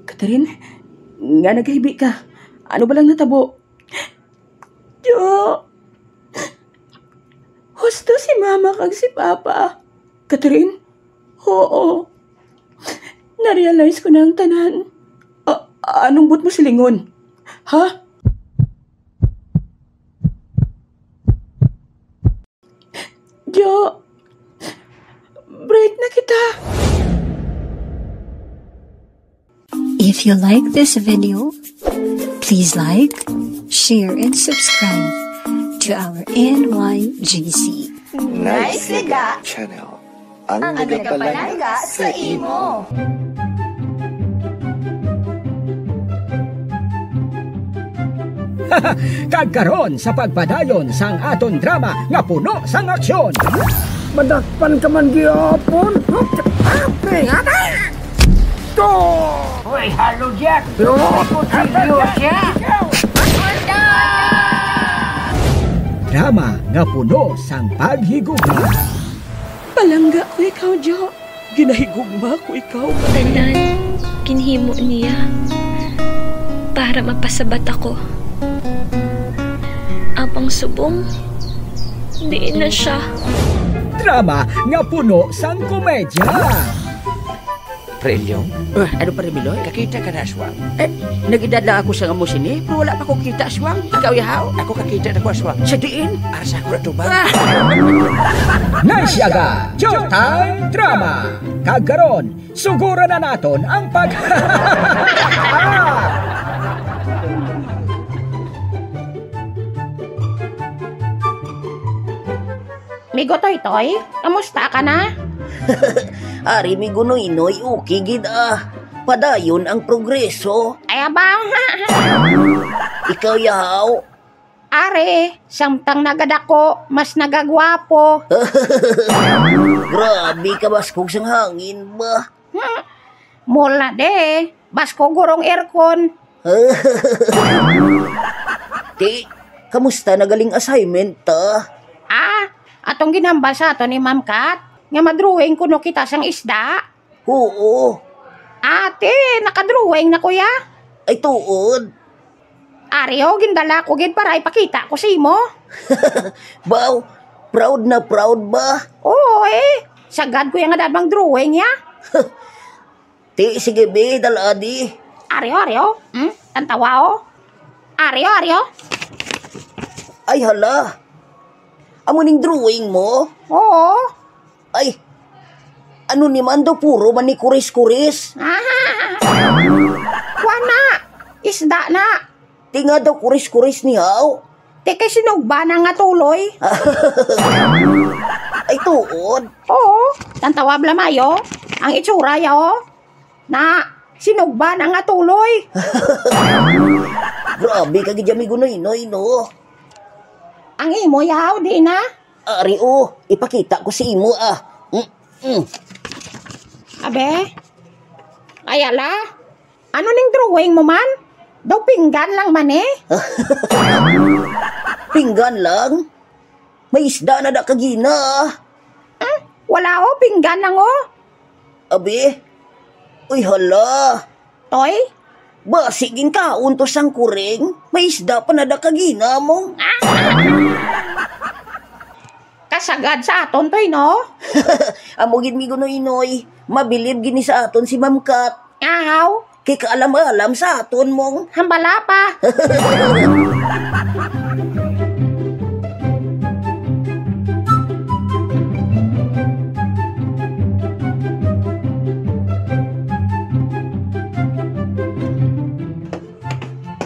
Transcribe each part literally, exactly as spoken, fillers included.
Catherine, nga naghibi ka? Ano ba lang natabo? Jo, husto si Mama kag si Papa. Catherine? Oo. Na-realize ko na ang tanan. A-, anong buot mo silingon? Ha? Jo, break na kita. If you like this video, please like, share, and subscribe to our N Y G C. Nice Liga Channel. Ang nagapalangga sa imo. Kag karon sa pagpadayon sang aton drama nga puno sang aksyon. Madakpan ka man gihapon. Ate, ate! To! Hoy, Halo Jack! Yo! Kutsilyo siya! Drama nga puno sang paghigugma. Palangga ko ikaw, Jo. Ginahigugma ko ikaw. Tanan, ginhimo niya para mapasabat ako. Apang subong, diin na siya. Drama nga puno sang komedya. Pre Ilyong? Ah, ano, Pare Miloy? Kakita ka na, aswang? Eh, nag-edad lang ako sa amo sini, pero wala pa ko kita, aswang. Ikaw, yahaw, ako kakita na ko, aswang. Sa diin? Ara sa ako na to ba? Ah! Nice Yaga, Showtime Drama. Kag karon, suguran na naton ang pag- Migo Toytoy, kamusta ka na? Ari, Migo Noynoy, okay gid, ah. Padayon ang progreso. Ay, aba. Ikaw, yahaw? Ari, samtang nagadako, mas nagagwapo. Grabe ka, baskog sang hangin ba? Hmm. Mula de, baskog gurong aircon. Ti, kamusta na galing assignment ta? Ah, atong ginhambal sa aton ni Ma'am Kat, nga madrawing kuno kita sang isda. Oo. Ate, nakadrawing na, kuya. Ay, tuod. Ari, oh, gindala ko gid para ipakita ko sa imo. Baw, proud na proud ba? Oo, eh. Sagad ko yang nga daan mang drawing, ya. Ti, sige, be, dala di. Ari, oh, ari, oh. Hmm? Tantawa, oh. Ari, oh, ari, oh. Ay, hala. Amo ning drawing mo? Oo. Ay, ano ni man daw, puro man ni kuris-kuris? Ah. Kuwan na. Isda na. Ti nga daw kuris-kuris ni haw? Ti kay sinugba na nga tuloy. Ay, tuod. Oo. Tantawa bala mayo. Ang itsura ya, oh. Na, sinugba na nga tuloy. Grabe ka gid, Migo Noynoy, no? Ang imo, yaw, di na? Ari, oh, ipakita ko sa imo, ah. Mm, mm. Abe? Ay, ala? Ano ning drawing mo man? Daw pinggan lang man, eh. Pinggan lang? May isda na da kagina, ah. Hmm? Wala, oh, pinggan lang, oh. Abi? Uy, hala. Toy? Basi ginkaon to sang kuring, may isda pa na da kagina mo. Kasagad sa aton, Toy, no? Amo gid, Migo Noynoy. Mabilib gini sa aton si Ma'am Kat. Ahaw. Kay kaalam-alam sa aton mong hambala pa.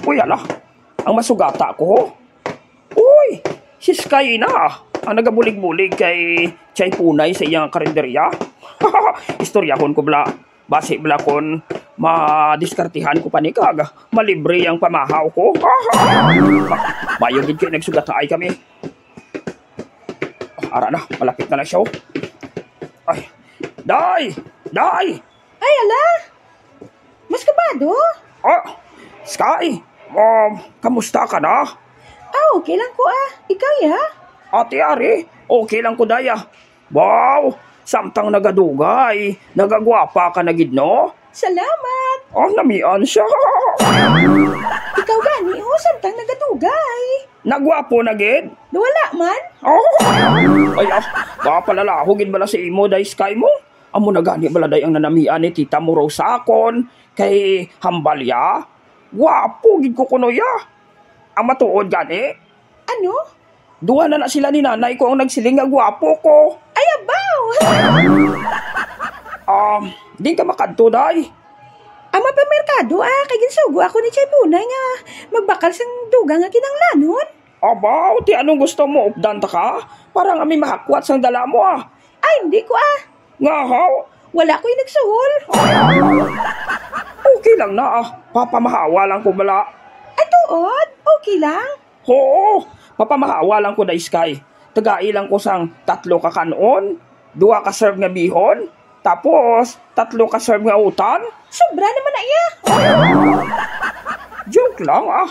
Uy, ala, ang masugata ko. Uy, si Sky na, ang nagabulig-bulig kay Chay Punay sa iyang karinderya. Istoryahon ko bala. Basi bala kon madiskartihan ko pa ni kag malibre ang pamahaw ko. Mayo gid kay nagsugataay kami. Ah, ara na, malapit na na siya, oh. Ay, Day! Day! Ay, ala! Mas kabado? Ah, Sky, um, kamusta ka na? Ah, okay lang ko, ah. Ikaw, ya? Ate Ari, okay lang ko, Day, ah. Wow! Samtang nagadugay, nagagwapa ka na gid, no? Salamat! Oh, namian siya. Ikaw gani, oh, samtang nagadugay. Nagwapo na gid? Wala man. Oh! Ay, ah, kapalalaho gid bala si imo, day Sky mo. Amo na gani bala, day, ang nanamian ni tita mo Rose sa akon. Kay hambal ya, gwapo gid ko kuno ya. Ang matuod gani, ano? Duha na na sila ni nanay ko ang nagsiling nga gwapo ko. Ay, abaw! Um, di ka makadto, day? Ang mapamerkado, ah, kay ginsugo ako ni Chay Punay nga magbakal sang dugang nga kinahanglanon. Abaw, ti anong gusto mo? Updan ta ka? Para nga may mahakwat sang dala mo, ah. Ay, hindi ko, ah. Nga, haw? Wala ko'y nagsuhol. Okay lang na, ah. Papamahawa lang ko bala. Ay, tuod? Okay lang? Oo, papamahawa lang ko, day Sky. Tagai lang ko sang tatlo ka kan-on, duha ka serve nga bihon, tapos tatlo ka serve nga utan. Sobra naman na iya. Joke lang, ah.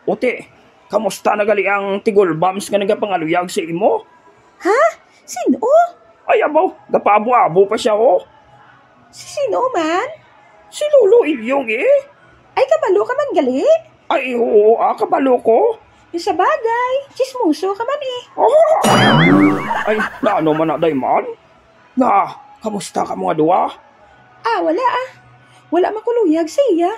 Uti, kamusta na gali ang tigulbams nga nagapangaluyag sa imo? Ha? Sino? Ay, abaw, gapaabo-abo pa siya, oh. Si sino man? Si Lolo Ilyong, eh. Ay, kabalo ka man gali? Ay, oo, ah, kabalo ko. Yung sa bagay, chismoso ka man, eh. Oh! Ay, naano man na, day man? Nga, kamusta ka mga duwa? Ah, wala, ah. Wala makuluyag sa iya.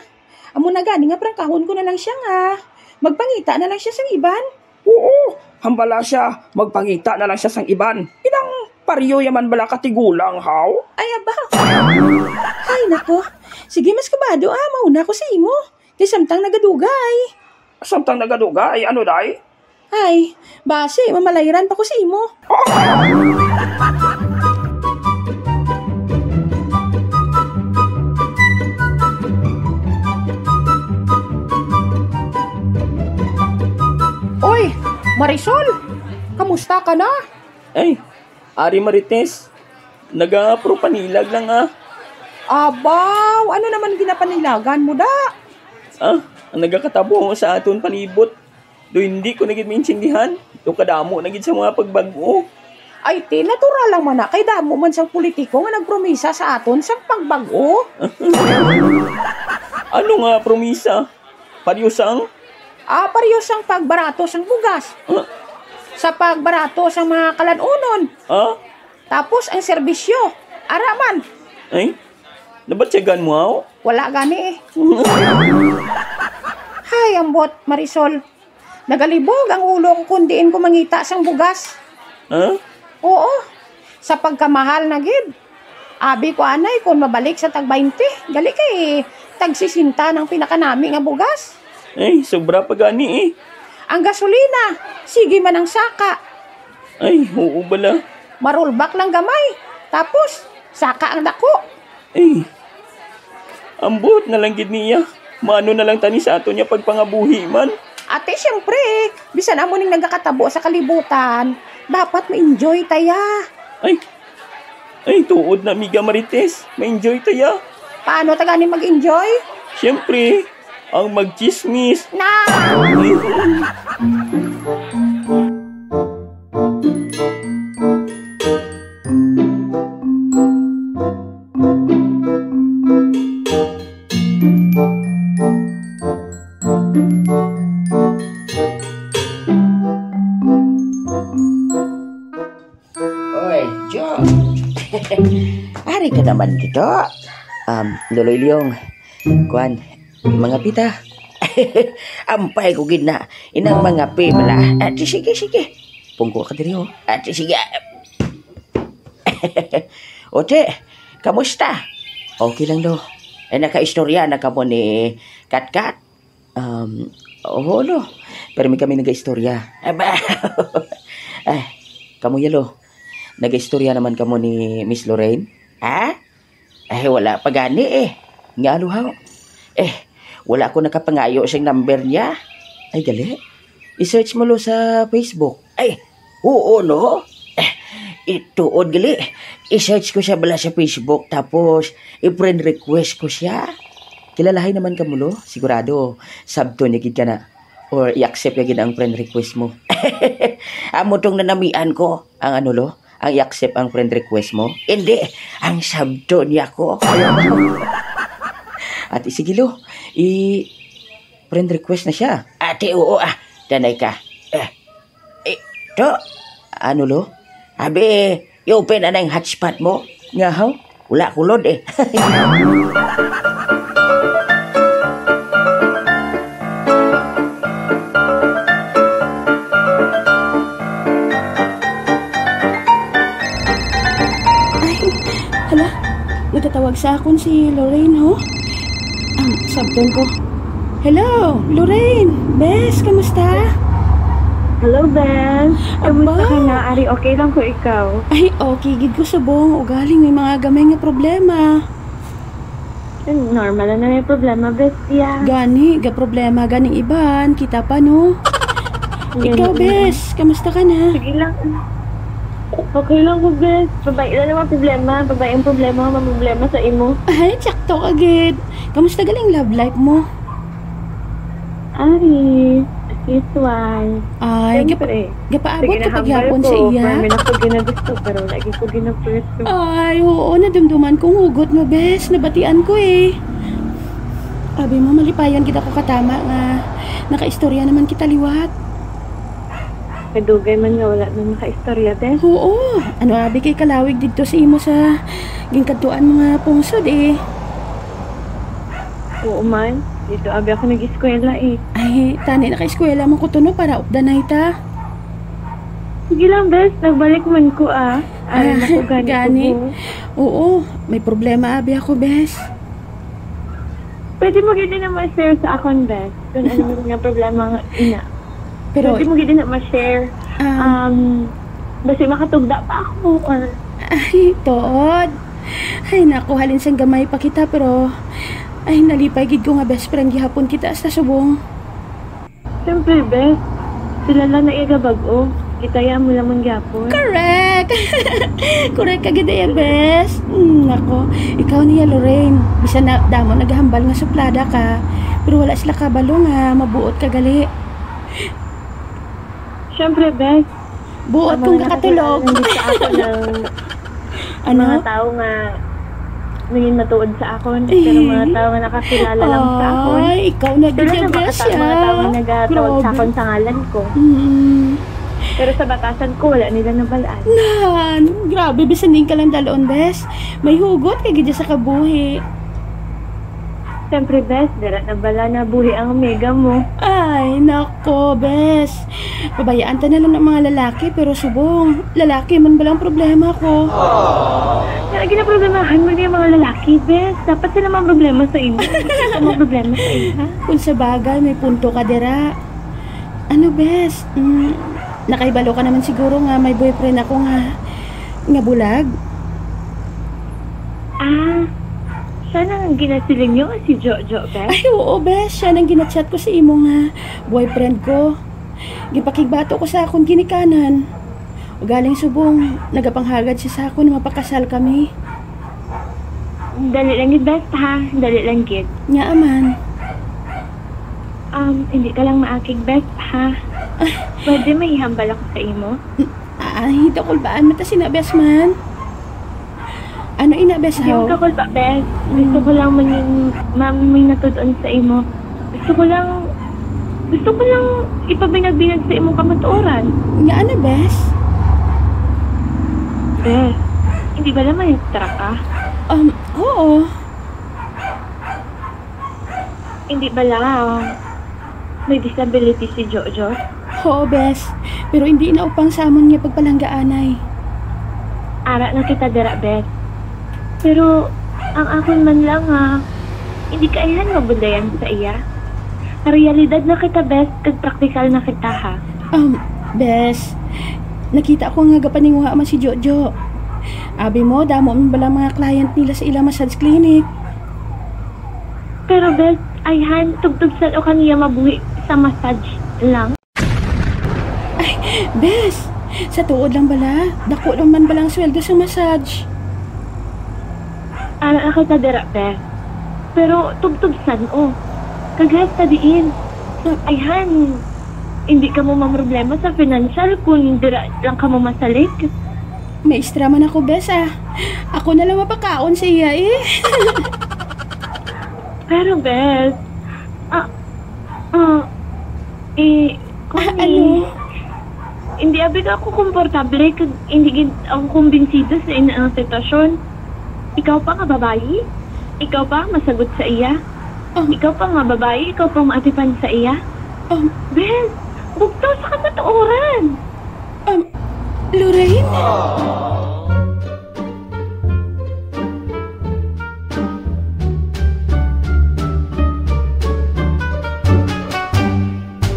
Amo na gani nga prangkahon ko na lang siya nga magpangita na lang siya sang iban. Oo, hambala siya, magpangita na lang siya sang iban. Inang paryo yaman bala ka tigulang, haw? Ay, aba. Ay, nako. Sige, mas kabado, ah. Mauna ko sa imo. Kay samtang nagadugay. Samtang nagadugay? Ano, day? Ay, basi, mamalayran pa ko sa imo. Oy, Marisol, kamusta ka na? Ay, Ari Marites, naga-propanilag lang, ah. Abaw, ano naman ginapanilagan mo, da? Ah, ang nagakatabo sa aton palibot. Do hindi ko na gid maintindihan. Do kadamo na gid sa mga pagbag-o. Ay, ti, natural lang man na. Kay damo man sang politiko nga nagpromisa sa aton sang pagbag-o. Ano nga promisa? Pareho sang? Ah, pareho sang pagbarato sang bugas. Ah? Sa pagbarato sang mga kalanunon. Ah? Tapos ang serbisyo. Ara man. Ay? Nabatyagan mo, aw? Wala gani eh. Hay, ambot, Marisol. Nagalibog ang ulo ko kung diin ko mangita sang bugas. Ha? Oo. Sa pagkamahal na gid. Abi ko anay kung mabalik sa tag baynte, gali kay tag sesenta nang pinakanami nga bugas. Ay, sobra pa gani eh. Ang gasolina, sige man ang saka. Ay, oo bala. Marulbak lang gamay. Tapos, saka ang dako. Ay, ambot na lang gid niya. Mano na lang tani sa aton niya pagpangabuhi man. Ate, siyempre, bisan amo ning nagakatabo sa kalibutan, dapat ma-enjoy ta ya. Ay, ay, tuod na, amiga Marites. Ma-enjoy ta ya. Paano ta gani mag-enjoy? Siyempre, ang magchismis. Na! Oy, Jo. Ari ka naman dito. Um, Lolo Ilyong, kuan, mga pita. Ampay ko gid na. Inang mga pi bala. Ah, di sige, sige. Pungko ka diri, oh. Ah, di sige. Ote, kamusta? Okay lang, do. Eh, nakaistorya na kamo ni Katkat? Um, oo, lo. Pero may kami nagaistorya. Aba. Ay, kamo yalo. Nagaistorya naman kamo ni Miss Lorraine? Ha? Ay, wala pa gani eh. Nga, lo, haw? Eh, wala ko nakapangayo sing number niya. Ay, gali. I-search mo, lo, sa Facebook. Ay, oo, no? Eh, ituod gali. I-search ko siya bala sa Facebook, tapos i-friend request ko siya. Kilalahay naman kamo, lo. Sigurado, sabton niya gid ka na. Or i-accept niya gid ang friend request mo. Amo tong nanamian ko, ang ano, lo, Ang i-accept ang friend request mo? Hindi, ang sabton niya ko. Ate, sige lo, i-friend request na siya. Ate, oo, ah, danay ka. Eh, eh, to, ano lo? Abi, i-open na ang hotspot mo. Nga, haw? Wala ko load eh. Ay, hala, nagatawag sa akon si Lorraine, ho? Ang sabton ko. Hello, Lorraine. Bes, kamusta? Hello, Bes. Kamusta ka na? Ari, okay lang ko ikaw. Ay, okay gid ko subong. Ugaling may mga gamay nga problema. Normal na may problema, Bes. Yeah. Gani, ga problema ganing iban. Kita pa, no? Ikaw, Bes, kamusta ka na? Sige lang. Okay lang ko, Bes. Babae lang naman problema. Babae ang problema, ang problema sa imo. Ay, tsakto ka gid. Kamusta galing love life mo? Ari, as usual. Ay, gapa-, gapaabot ka pa gyapon sa iya? Siyempre. Sige, nahambal ko, pero may nako ginagusto, pero lagi ko ginapursue. Ay, oo, nadumduman kong hugot mo, bes. Nabatian ko, eh. Abi mo, malipayon gid ako katama nga nakaistorya naman kita liwat. Kadugay man nga wala na makaistorya, bes. Oo. Ano abi kay kalawig didto sa imo sa ginkadtuan mo nga pungsod, eh. Oo man. Didto abi ako nag-eskwela, eh. Ay, tani nakaeskwela man ko to, no, para updanay ta. Sige lang, bes. Nagbalik man ko, ah. Ari na ko gani, gani. Oo, may problema abi ako, bes. Pwede mo gid na ma-share sa akon, bes, kung ano man nga problema nga ina. Pero pwede mo gid na ma-share. Ah. Um, basi makatugda pa ako, or... Ay, tuod. Ay, naku, halin sang gamay pa kita, pero, ay, nalipay gid ko nga best friend gihapon kita sa subong. Siyempre, bes. Sila lang na iya bag-o. Kita ya mo lamang gyapon. Correct! Correct ka gid, iya, bes. Mm, nako, ikaw niya, Lorraine. Bisan na damo naghambal nga suplada ka, pero wala sila kabalo nga mabuot ka gali. Siyempre, bes. Buot kung kakatulog. Ang mga nakakilala lang sa ako ng mga tao nga naging matuod sa akon, pero mga tao nga nakakilala lang sa akon. Ay, ikaw na gid, bes, ah. Sila na mga tao nga nagatawag sa akon sa ngalan ko. Mm. Pero sa batasan ko, wala nila nabal-an. Nan, grabe, bisan din ka lang dalon, bes. May hugot ka gid sa kabuhi. Siyempre, bes, dira na bala nabuhi ang amiga mo. Ay, nako, bes. Pabayaan ta na lang ang mga lalaki, pero subong, lalaki man bala ang problema ko. Kaya ginaproblemahan mo niya mga lalaki, bes. Dapat sila mga problema sa imo. Hindi ka mga problema sa imo, ha? Kung sa bagay, may punto ka dira. Ano, bes? Mm, nakahibalo ka naman siguro nga may boyfriend ako nga, nga bulag? Ah, siya nang ginasiling niyo nga si Jojo, bes? Ay, oo, bes. Siya nang ginachat ko sa imo nga boyfriend ko. Gipakigbato ko sa akon ginikanan. Ugaling subong, nagapanghagad siya sa akon nga mapakasal kami. Dali lang gid, bes, ha? Dali lang gid. Ngaa man? Um, hindi ka lang maakig, bes, ha? Ah. Pwede may ihambal ako sa imo? Ay, dakulbaan man ta sina, bes man. Ano ina, bes, haw? Hindi mo kakulba, bes. Gusto ko lang man, man may natudon sa imo. Gusto ko lang, gusto ko lang ipabinag-binag sa imong kamatuoran. Nga ano, bes? Bes, hindi ba naman yung truck, ah? Um, oo. Hindi bala may disability si Jojo? Oo, bes. Pero hindi na upang sa amon nga pagpalanggaanay. Ara na kita dira, bes. Pero ang akon man lang, ha, hindi kailan mabundayan sa iya. Realidad na kita, bes, kag praktikal na kita, ha. Um, bes, nakita ko nga gapaninguha man si Jojo. Abi mo, damo man bala mga client nila sa ila massage clinic. Pero, bes, ayhan, tubtob san-o ka niya mabuhi sa massage lang? Ay, bes, sa tuod lang bala, dako lang man bala ang sweldo sa massage. Ara na kita dira, bes. Pero tubtob san-o? Kag hasta diin? Ah. Ayhan, hindi kamo mamroblema sa financial kung dira lang kamo masalig. Maestra man ako, bes, ah. Ako na lang mapakaon sa iya, eh. Pero, bes, ah, ah, eh, Ah, kuan, ano? Hindi abi ka ako komportable kag hindi gid ako kumbinsido sa ina ang sitwasyon. Ikaw pa nga babayi? Ikaw pa ang masagot sa iya? Um, Ikaw pa nga babayi, ikaw pa ang maatipan sa iya? Um, Bes, bugtaw sa kamatuoran. Um, Lorraine?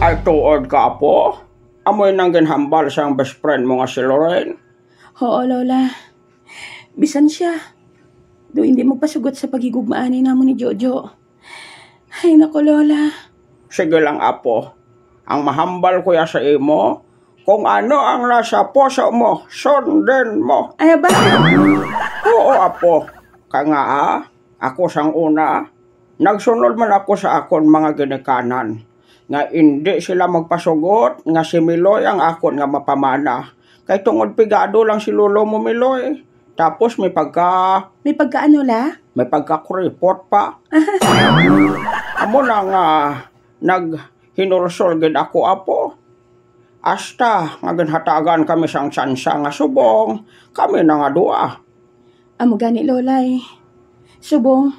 Ay, tuod ka, apo? Amoy nang ginhambal sang best friend mo nga si Lorraine? Oo, Lola. Bisan siya, do hindi magpasugot sa paghigugmaan ni namon ni Jojo. Ay, nako, Lola. Sige lang, apo. Ang mahambal ko ya sa imo, kung ano ang nasa puso mo, sundin mo. Ay, ba? Oo, apo. Ka nga, ah, ako sang una, nagsunod man ako sa akon mga ginikanan, nga indi sila magpasugot nga si Miloy ang akon nga mapamana. Kay tungod pigado lang si lolo mo, Miloy. Tapos may pagka May pagkaano, la? May pagkakuripot pa. Amo na nga naghinulsol gid ako, apo. Hasta nga ginhatagan kami sang tsansa nga subong kami na nga duha. Amo gani, Lola, eh. Subong,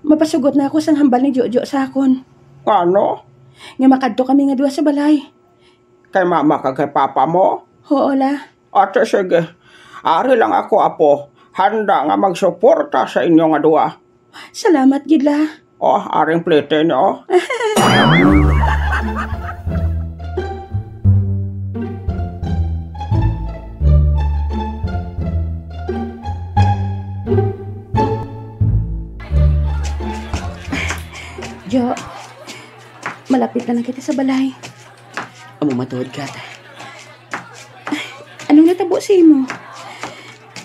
mapasugot na ako sang hambal ni Jojo sa akon. Ngano? Nga makadto kami nga duha sa balay. Kay mama kag kay papa mo? Oo, la. Ate, sige. Ari lang ako, apo. Handa nga magsuporta sa inyo nga duha. Salamat gid, la. Oh, aring plete, no? Jo, malapit na lang kita sa balay. Amo matuod ka, ta. Anong natabo sa imo?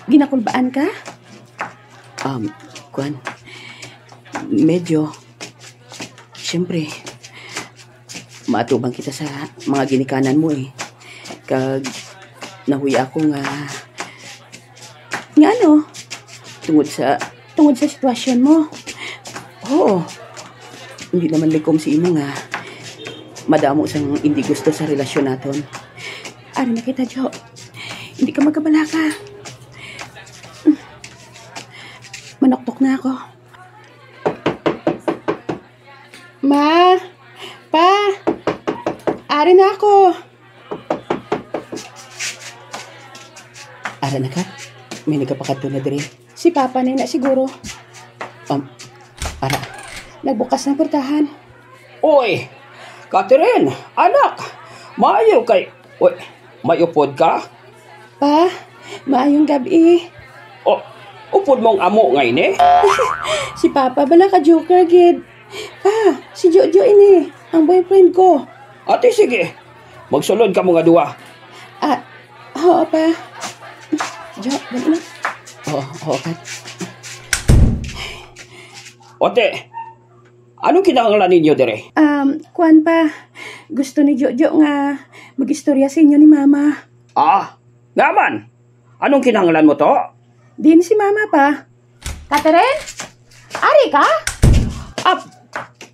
Ginakulbaan ka? Um, kwan, medyo, siyempre, maatubang kita sa mga ginikanan mo, eh. Kag nahuya ako nga, nga ano? Tungod sa, tungod sa sitwasyon mo. Oo. Hindi naman likom sa imo nga madamo sang hindi gusto sa relasyon naton. Ari na kita, Jo. Hindi ka magkabalaka. Manuktok na ako. Ma, pa, ari na ako. Ara na ka? May nagapakadto na diri. Si Papa na na siguro. Um, ara. Nagbukas ng portahan. Uy, Catherine, anak, maayo kay, uy, may upod ka? Pa, maayong gabi. Oh, upod mong amo nga ini? Si Papa bala ka joker gid. Pa, si Jojo ini, ang boyfriend ko. Ate, sige. Magsulod kamo nga duha. Ah, oo, Pa. Jo, dali na. Oo, oo, Kat. Ate, anong kinahanglan ninyo dire? Um, kuwan, Pa. Gusto ni Jojo nga mag-istorya sa inyo ni Mama. Ah, nga man. Anong kinahanglan mo to? Din si Mama, Pa. Catherine? Ari ka? Ap,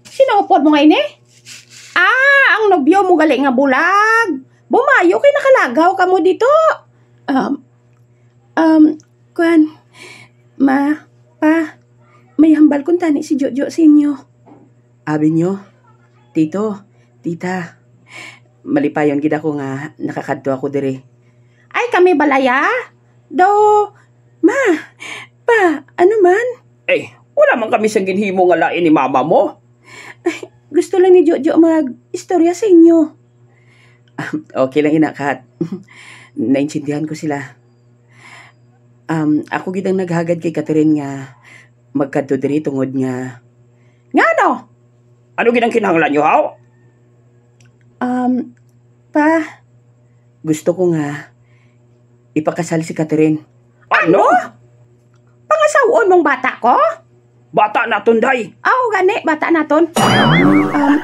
sino upod mo nga ini? Ah, ang nobyo mo gali nga bulag. Bumayo kay nakalagaw ka mo dito. Um, um, kwan, Ma, Pa, may hambal kuntani si Jojo sa inyo. Abi nyo, Tito, Tita, malipayon gid ako nga nakakadto ako diri. Ay, kami balaya? Daw, Ma, Pa, ano man? Eh, wala man kami sa ginhimo nga lain ni mama mo. Ay, gusto lang ni Jojo mag-istorya sa inyo. Ah, okay lang ina, Kat. Naintindihan ko sila. Um, ako gid ang naghagad kay Catherine nga magkadto diri tungod nga Ngano? Ano gid ang kinahanglan nyo, haw? Um, Pa, gusto ko nga ipakasal si Catherine. Ano? Ano? Pangasaw-on mong bata ko? Bata naton, day. Aw, gani, bata naton. Um,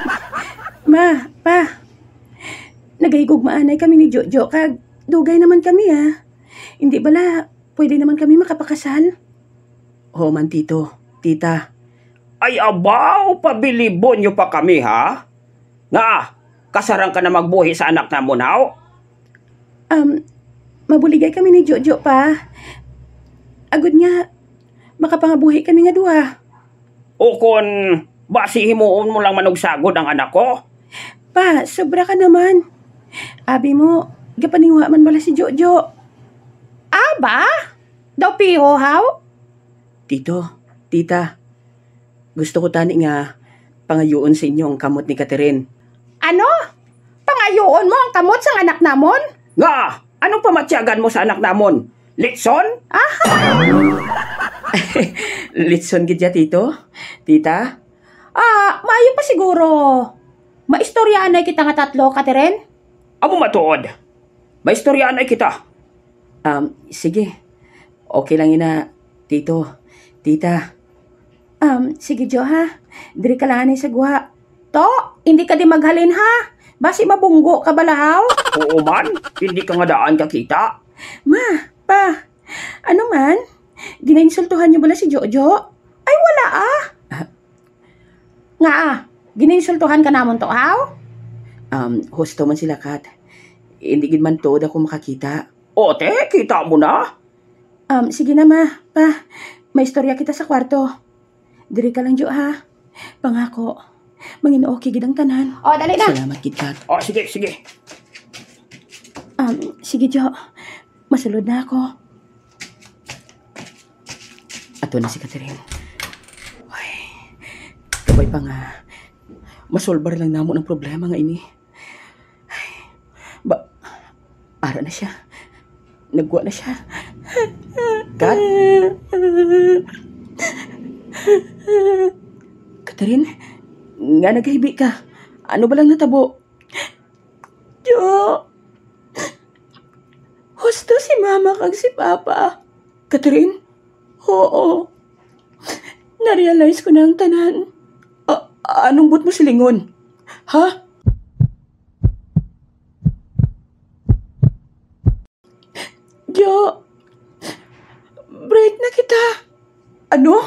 Ma, Pa, nagahigugmaanay kami ni Jojo, kag dugay naman kami, ah. Hindi bala, pwede naman kami makapakasal? Oo man, tito, tita. Ay, abaw, pabilibon nyo pa kami, ha? Nga, kasarang ka na magbuhi sa anak namon, haw? Um, mabuligay kami ni Jojo, pa. Agod nga, makapangabuhi kami nga duha. O kon, basi himuon mo lang manugsagod ang anak ko? Pa, sobra ka naman. Abi mo, gapaninguha man bala si Jojo. Aba? Daw piho, haw? Tito, tita, gusto ko tani nga pangayuon sa inyo ang kamot ni Catherine. Ano? Pangayuon mo ang kamot sang anak namon? Nga, anong pamatyagan mo sa anak namon? Litson? Ah! Litson gid ya, tito, tita. Ah, maayo pa siguro. Maistoryaanay kita nga tatlo, Catherine? Amo matuod. Maistoryaanay kita. Um, sige. Okay lang ina, tito, tita. Um, sige, Jo, ha? Diri ka lang anay sa gwa. To, hindi ka di maghalin, ha? Basi mabunggo ka bala, haw? Oo man, hindi ka nga daan kakita. Ma, pa, ano man? Ginainsultuhan niyo bala si Jojo? Ay, wala, ah. Nga, ah, ginainsultuhan ka namon to, haw? Um, husto man sila, Kat. Hindi gid man tuod ako makakita. O, te, kita mo na. Um, sige na, ma, pa. May istorya kita sa kwarto. Diri ka lang, Jo, ha? Pangako, mangin-okay gid ang tanan. O, dali na. Salamat gid, Kat. O, sige, sige. Um, sige, Jo. Masulod na ako. Ato na si Catherine. Ay, kabay pa nga masolbar lang namo ang problema nga ini. Ay, ba, ara na siya. Nagwa na siya. Kat? Catherine, nga nagahibi ka? Ano ba lang natabo? Jo, husto si mama kag si papa. Catherine? Oo. Na-realize ko na ang tanan. A-, anong buot mo silingon? Ha? Jo, break na kita. Ano?